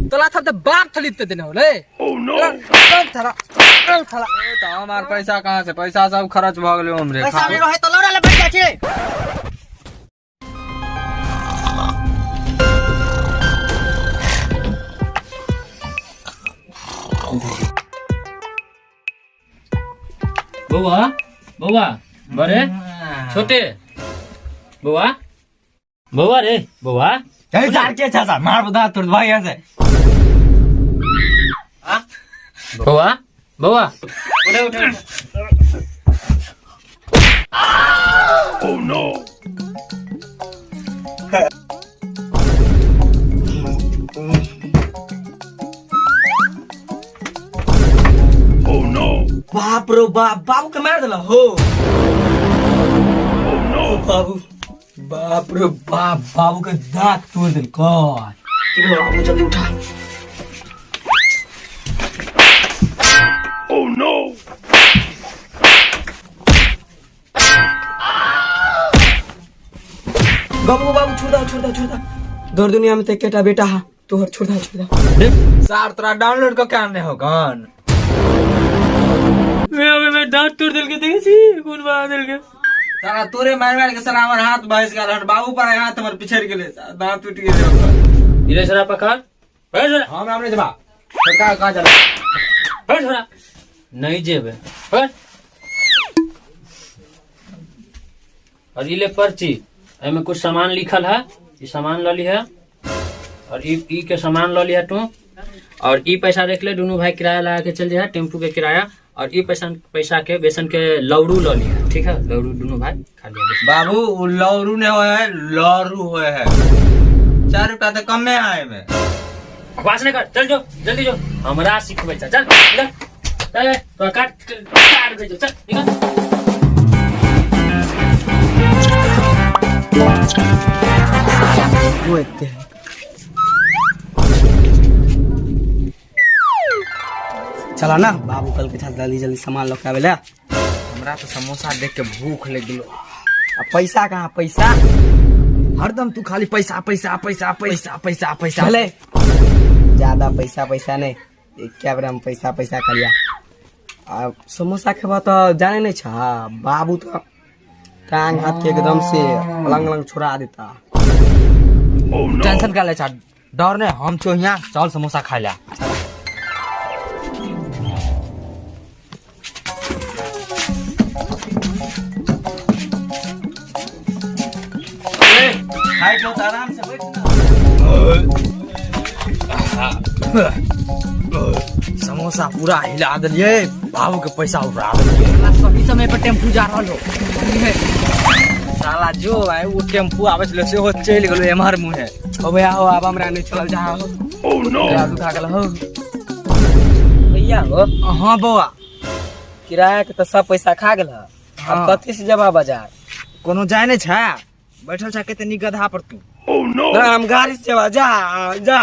तोला थप त बाप थली ते देने होले। चल थरा चल थरा। तऽ हमार पैसा कहाँ से, पैसा सब खर्च भऽ गेलै हमरे। पैसा नहि रहै तऽ लौड़ा ले बैठ जाइ छै। बौआ, बौआ, बड़े छोटे बौआ, बौआ रे बौआ। ए सार के छा सार मार बता तोर भाई ऐसे। बौआ, बौआ, उठे उठे। बाप रो बाप, बाबू के मार देला हो। बाबू, बाप रो बाप, बाबू के दांत तोड़ देल कौन। बाबू जल्दी उठा। बाबू, बाबू, छोड़ दा, छोड़ दा, छोड़ दा। दौड़ दुनिया में तो एकेटा बेटा हा तोहर, छोड़ दा, छोड़ दा। सार तोरा डाउनलोड क के आने हो कौन? मैं दांत तोड़ देल के देखै छी कोन बना देल के। सारा तोरे मार मार के सारा हमर हाथ बहस गेल हन, बाबू पर हाथ हमर पिछड़ गेलै, सारा दांत टूट गेलै ओकर। इधर छोरा पकड़, बैठ छोरा। हम राम नहीं जबा, छोटका कहाँ चला? बैठ छोरा, नहीं जेबे, बैठ। और ई ले पर्ची, एमे कुछ सामान लिखल है, ई सामान ल लिहे और ई के सामान ल लिहे तू। और ई पैसा रख ले, दुनू भाई किराया लगा के चल जाए टेम्पू के किराया। और ई पैसा के बेसन के लौरू ल लिहे, ठीक है? लौरू दुनू भाई खा लिहे। बाबू उ लौरू नहीं होए है, लौरू होए है। 4 रुपया तो कमे आए में। बकवास नहीं कर, चल जो जल्दी जो, हमरा सिखबै छ, चल निकल, चल, तोरा काट काट भेजो, चल निकल। वो एते है। चला ना बाबू, कल के साथ जल्दी जल्दी सामान लऽ के आबै ला। हमरा तो समोसा देख के भूख लग गेलो। आ पैसा कहाँ, पैसा? हरदम तू खाली पैसा पैसा पैसा पैसा पैसा पैसा। भले ज्यादा पैसा पैसा नहीं, एक बेर हम पैसा पैसा करिया। आ समोसा खेबा तो जाने नहीं छा, बाबू तो टांग हाथ के एकदम से अलंग अलंग छोड़ा देता। टेंशन का ले छा, डर नहीं, हम छो यहाँ, चल समोसा खाए ला। खाए के तो आराम से बैठ ना। समोसा पूरा हिला देलिए, बाबू के पैसा उड़ा देलिए। सही समय पर टेम्पू जा रहल हो। साला जो आए वो टेम्पू आवे छलै सेहो चलि गेलो एम्हर मुँहे। ओ भैया हो, आब हमरा नहीं चलल जा हो। गला दुखा गेल हो। भैया हो। हाँ बौआ। किराया के तो सब पैसा खा गेल। अब हाँ। कथी से जबा बाजार? कोनो जाय नहीं छा, बैठल छा कते नीक गधा पर तू। ना, हम गाड़ी से जबा, जा जा।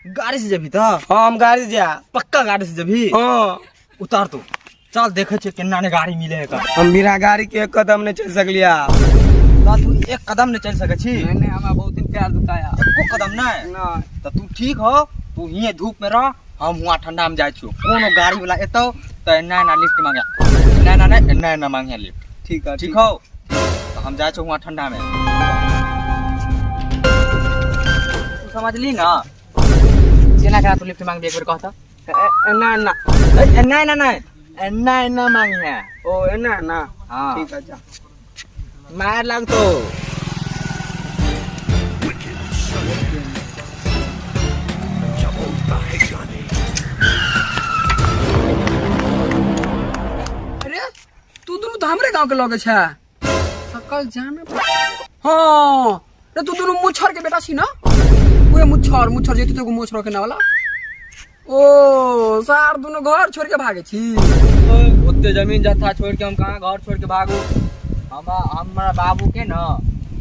गाड़ी से जेबही त? हाँ, हम गाड़ी से जा। पक्का गाड़ी से जेबही? हाँ। उतार तू, चल देखे छियै केना ने गाड़ी मिले है का। हम बिना गाड़ी के एक कदम नहीं चल सकलिया। त तू एक कदम नहीं चल सकै छी? नहीं, नहीं, हमरा बहुत दिन पैर दुखाया। एको कदम नहीं? नहीं। त तू ठीक हो, तू हिये धूप में रह, हम हुआ ठंडा में जाइ छियौ। कोनो गाड़ी वाला एतौ त एना एना लिफ्ट मांगे, एना एना नहीं, एना एना मांगे लिफ्ट। ठीक है, ठीक हो, त हम जाइ छियौ हुआ ठंडा में। तू समझली ना? केना केना तू लिफ्ट मांगबी एक बेर कहता? एना एना। ए, एना एना नहीं, एना एना मांगे। ओ एना एना। हाँ। ठीक है, जा। मार लागतो। अरे तू दुनू तो हमरे गांव के लगे छे। सकल जाने। हाँ रे, तू दुनू मुछर के बेटा छी ना? उहे मुछर, मुछर जेतु तो मुछ रखे ना वाला। ओ सार दुनू घर छोड़ के भागे छी। ओते जमीन जथा छोड़ के हम कहाँ घर छोड़ के भागू? हमरा बाबू के ना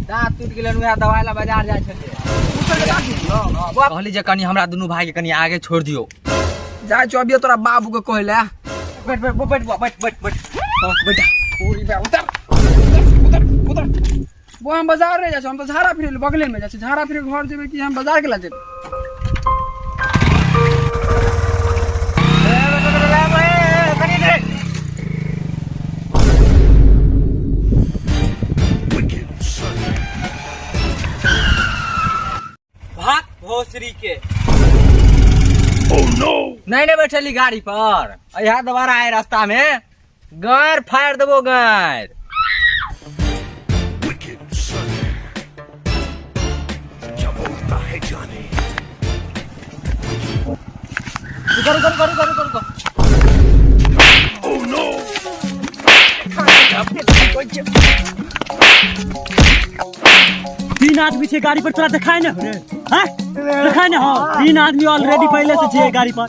दांत टूट गेलन, उहे दवाई ला बाजार जाइ छलियै। मुछर के दांत टूट गेलो? कहली जे कनी हमरा दुनू भाई के कनी आगे छोड़ दियो। जाइ छौ अभिये तोरा बाबू के कहै ले। बैठ बैठ बैठ बैठ बैठ बैठ। हाँ, बैठ। पूरी बे, उतर, उतर, उतर, उतर। वो हम बाजार नहीं जाइ छौ, हम तो झाड़ा फिरे बगले में जाइ छी। झाड़ा फिरे घर जेबै कि हम बाजार के ला जेबै? नहीं नहीं बैठली गाड़ी पर, यहाँ दोबारा आए रास्ता में गार फाड़ देबो गार। रुको रुको रुको रुको रुको रुको। 3 आदमी छे गाड़ी पर, तोरा देखाय ने रे? हैं? देखाय ने हो? 3 आदमी ऑलरेडी पहले से छे गाड़ी पर।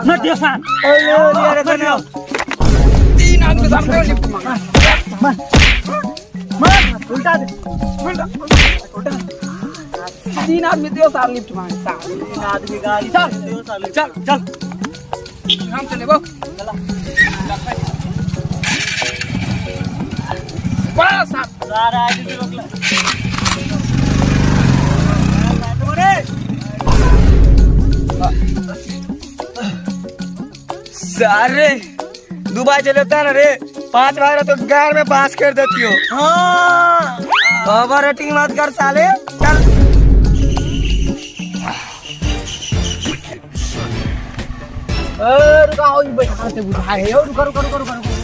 मत दियो साथ। मत दियो। 3 आदमी सामने लिफ्ट मांगा। मत उल्टा दे। उल्टा। 3 आदमी दियो साथ लिफ्ट मांग। 3 आदमी गाड़ी। चल चल चल। हम चले गो। बस सारा आदमी रोकला। सारे दुबई चले ना रे, 5 बार तो गार में पास कर देती हो। हाँ। ओवर रेटिंग मत कर साले, चल। रुका, ओई बैठा ते बुझाए है। रुका रुका रुका रुका रुका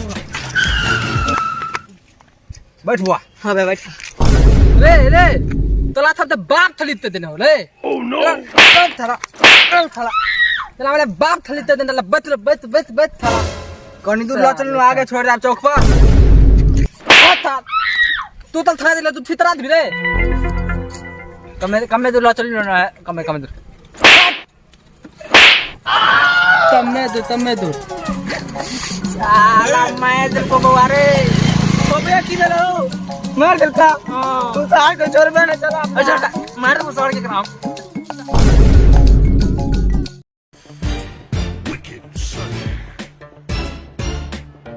बैठ हुआ। हाँ भाई बैठ। रे रे तोला था तो बाप थली ते देने हो रे। Oh no. चल थरा चल थरा तोला वाले बाप थली ते देने ला, बच बच बच बच थरा। कनी दूर ल चल आगे छोड़ दे चौक पर। था तू तल थरा दिला, तू छितरा दी रे। कमे कमे दूर ल चल ना, कमे कमे दूर, तमे दूर तमे दूर। साला मैं दिल को बवारे अबे की भेलो मार देलका। तू सार को छोड़बे ना, चला। अच्छा मार दो सड़ के कराओ।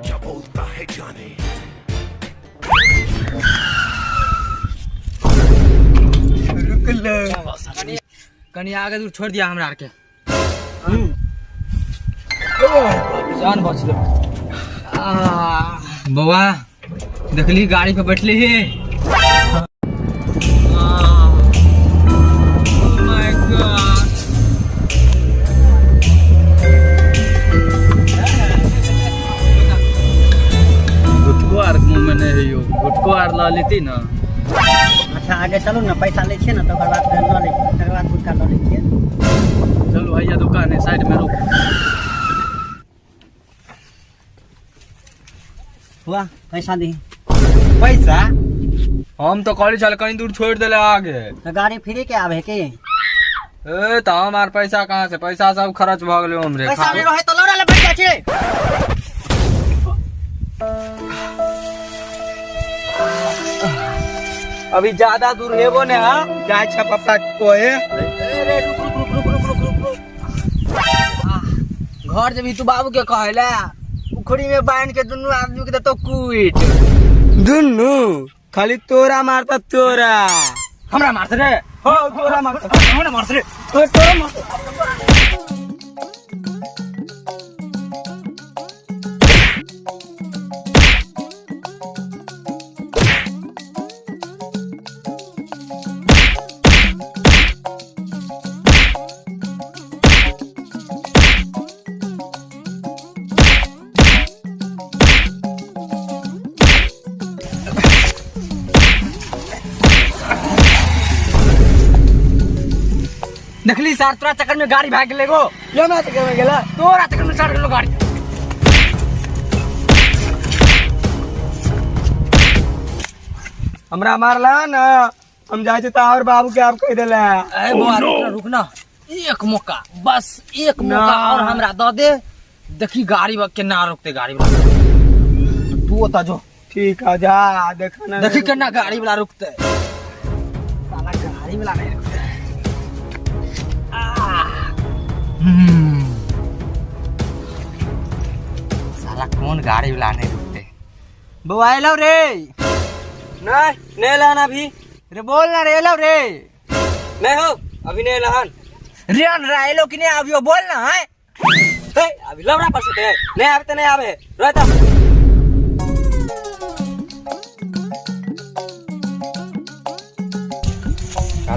क्या बोलता है जाने। रुक ले कनी आगे दूर छोड़ दिया हमरा के। जान बच गयो। बउआ देखली गाड़ी पे बैठली ही। Oh my God. गुटको आर मुँह में नहीं है यो, गुटको आर ला लेती ना। अच्छा आगे चलू ना, पैसा लै छियै ना तकर बाद फेर लऽ लै, तकर बाद गुटका लऽ लै छियै। चलू भैया दुकान है साइड में रुक। हुआ पैसा दी। पैसा हम तो कहली चल कहीं दूर छोड़ देले आगे। तो गाड़ी फ्री के आवे के? ए तो हमार पैसा कहाँ से, पैसा सब खर्च भ गेलो हमरे। पैसा नहीं रहे तो लौड़ा ले बैठ जा छे। अभी ज्यादा दूर हेबो ने। हां जाय छ पापा कोहे। अरे रुक रुक रुक रुक रुक रुक रुक। घर जबी तू बाबू के कहला उखड़ी में बांध के दुनू आदमी के तो कूट। दुनू खाली तोरा मारता, तोरा हमरा मारत रे। हो तोरा मारता, हमरा मारत रे। तोरा मारता। देखली सार तोरा चक्कर में गाड़ी भाग गेलै गो। यो ना चक्कर में गेला, तोरा चक्कर में सड़ गेलो गाड़ी। हमरा मारला ना, हम जाय छी और बाबू के आप कह देला। ए बौआ रुकना रुकना, एक मौका बस, एक मौका और हमरा the they. देखी गाड़ी केना रुकते गाड़ी वाला। तू ओतऽ जो। ठीक है जा, देखा ना देखी केना गाड़ी वाला रुकते। साला गाड़ी वाला नहीं रुकते। साला कौन गाड़ी वाला नहीं रुकते। बौआ एलौ रे? नहीं नहीं लाना अभी। रे बोल ना रे, एलौ रे? नहीं हो अभी नहीं लान। रे अनरा एलौ कि नहीं अभी बोल ना। है हे अभी लवड़ा पर से नहीं आवे तो नहीं आवे रहता।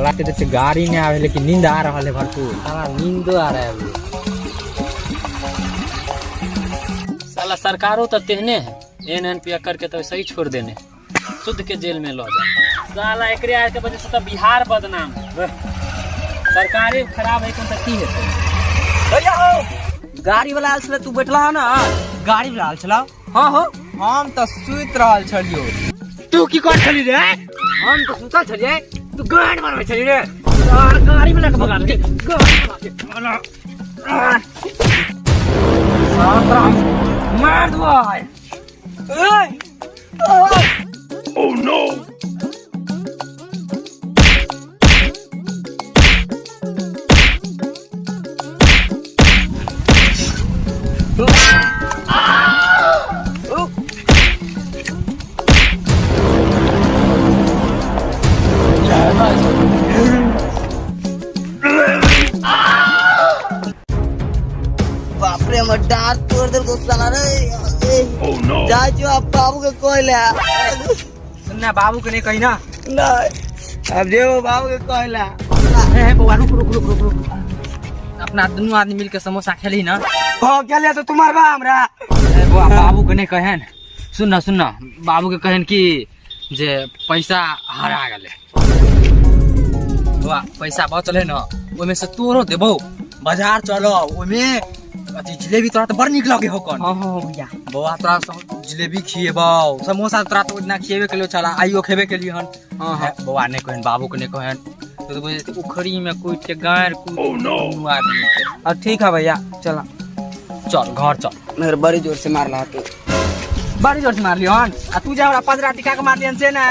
साला के से गाड़ी नहीं आवे, लेकिन नींद आ रहा है भरपूर। साला नींदो आ रहा है अभी। साला सरकारों तो तेहने है, एन एन पिया करके तो वैसे ही छोड़ देने, शुद्ध के जेल में लो जा। साला एकरे आए के वजह से तो बिहार बदनाम है, सरकारे खराब है, कौन तो की है। गाड़ी वाला आयल छलै, तू बैठला है ना गाड़ी वाला आयल छला? हाँ हो, हम तो सुति रहल छलियो। तू की कर छली रे? हम तो सुतल छलियै, तू गांड मारबै छली रे। गाड़ी वाला के भगा दे, गाड़ी वाला के मार दो। Oh no! बाप रे, हमर डाँट तोड़ देलको साला रे। Oh no! जाइ छियो आब बाबू के कहला। सुनना, बाबू के नहीं कही ना। नहीं, अब जेबो बाबू के कहला। ए बउआ, रुक रुक रुक रुक रुक, अपना दुनू आदमी मिलके समोसा खेली ना। हो गेले तो तुम्हार बा हमरा। ए बउआ, बाबू के नहीं कहन। सुन ना, सुन ना, बाबू के कहन कि जे पैसा हरा गेले। बउआ, पैसा बचल है ना, ओहिमे से तोरो देबो, बाजार चलो, ओहिमे अथी जिलेबी तोरा तो बड़ नीक लगे हो कन। हाँ हाँ भैया। बउआ, तोरा जिलेबी खिएबौ, समोसा तोरा तो ओतना खिएबे के लिए चला, आइयो खेबे के लिए हन। हाँ हाँ। बउआ, नहीं कहन, बाबू के नहीं कहन तो बुझे उखड़ी में कूट के गाड़ कूट Oh no! दुनू आदमी के। अब ठीक है भैया, चला। चल घर चल। मेरे बड़ी जोर से मारला तू। बड़ी जोर से मारलियो हन, आ तू जा हमरा पंजरा टिका के मारलियन से ना।